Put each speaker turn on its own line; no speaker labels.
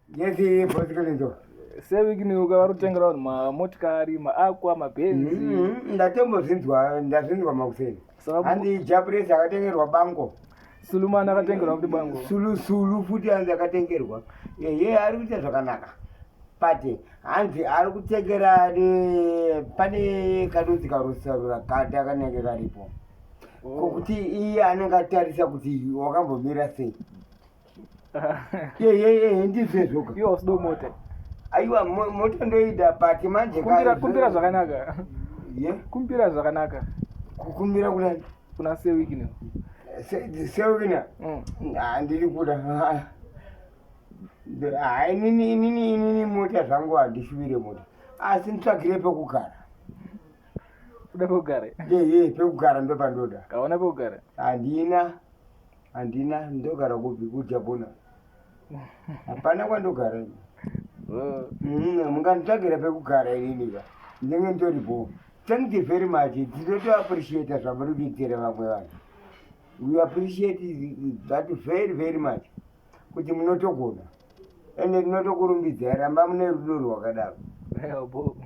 Yes, bhasikalizo.
Sewicknell vari kutengera vanhu mamotikari, maakwa, mabhenzi.
Ndatombozvinzwa, ndazvinzwa makuseni. Hanzi Japresi akatengerwa bango.
Sulumani akatengerwa futi bango.
Sulu sulu futi hanzi akatengerwa. Ehe, ari kuita zvakanaka. But hanzi ari kutengera pane kanonzi karusarura ganda kanenge karipo. Oh. Kokuti iye anenge atarisa kuti wakambomira sei. Yeyeye ndizvezvoka.
Iwe usida mota.
Aiwa mota ndoida but manje
kumbira kumbira zvakanaka.
Ye?
Kumbira zvakanaka.
Kukumbira kuna
kuna Sewikina.
Sewikina. Ah ndiri kuda. Ah inini inini inini mota zvangu handishuvire mota. Asi nditsvagire pekugara.
Kuda pekugara?
Yeye pekugara ndopandoda.
Kaona pekugara?
Handina. Handina, ndogara kupi kuJabuna. Hapana kwandogara ini. Munganditsvagira pekugara inini ka. Ndinenge nditori bho. Thank you very much. Tinoto appreciate zvamuri kuitira vamwe vanhu. We appreciate that very very much. Kuti munotogona. Ende tinotokurumbidzai ramba mune rudo rwakadaro.
Aiwa bho.